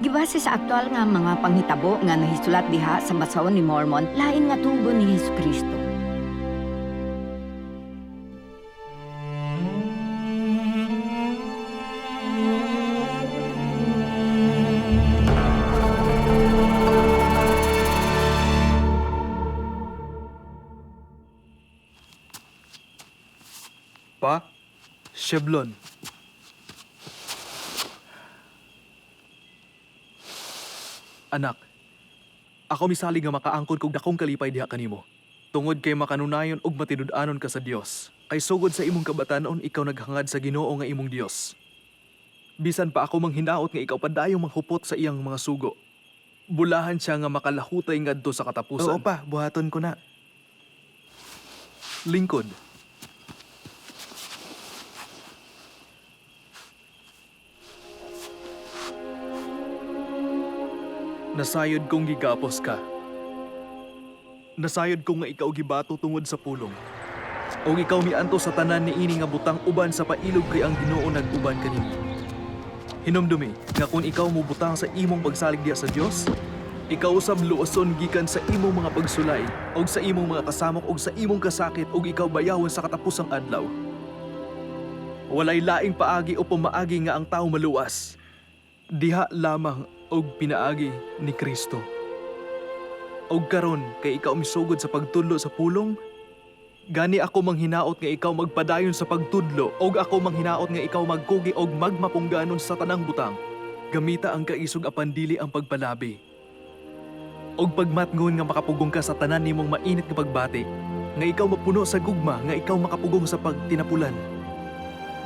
Gibase sa aktual nga mga panghitabo nga nahisulat diha sa basahon ni Mormon, lain nga tugon ni Hesukristo. Pa, Sheblon. Anak, ako misalig nga makaangkon kog dakong kalipay diha kanimo. Tungod kay makanunayon ug matinud-anon ka sa Dios. Kay sugod sa imong kabatanon ikaw naghangad sa Ginoo nga imong Dios. Bisan pa ako manghinaot nga ikaw padayong manghupot sa iyang mga sugo. Bulahan siya nga makalahutay ngadto sa katapusan. Oo pa, buhaton ko na. Lingkod. Nasayod kong gigapos ka. Nasayod ko nga ikaw gibato tungod sa pulong. O ikaw mianto sa tanan ni ini nga butang uban sa pailog kay ang Ginoo nag-uban kanimo. Hinumdumi nga kung ikaw mobutang sa imong pagsalig diha sa Dios, ikaw usab luoson gikan sa imong mga pagsulay og sa imong mga kasamok og sa imong kasakit og ikaw bayawon sa katapusang adlaw. Walay laing paagi o pamaagi nga ang tao maluwas. Diha lamang og pinaagi ni Kristo. Og karon kay ikaw misugod sa pagtudlo sa pulong, gani ako manghinaot nga ikaw magpadayon sa pagtudlo og ako manghinaot nga ikaw magkugi og magmapungganon sa tanang butang. Gamita ang kaisog apan dili ang pagpalabi. Og pagmatngon nga makapugong ka sa tanan nimong mainit nga pagbati, nga ikaw mapuno sa gugma, nga ikaw makapugong sa pagtinapulan.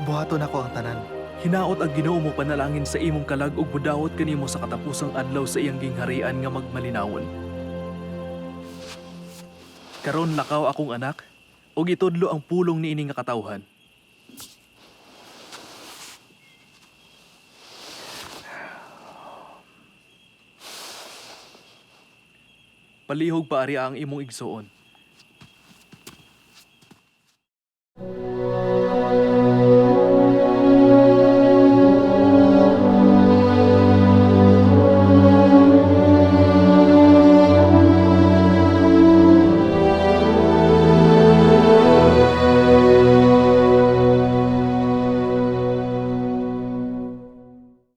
Buhaton ako ang tanan. Hinaot ang Ginoo mo panalangin sa imong kalag ug mudawat kanimo sa katapusang adlaw sa iyang gingharian nga magmalinawon. Karon lakaw akong anak, ug itudlo ang pulong niini nga katawhan. Palihog paari ang imong igsuon.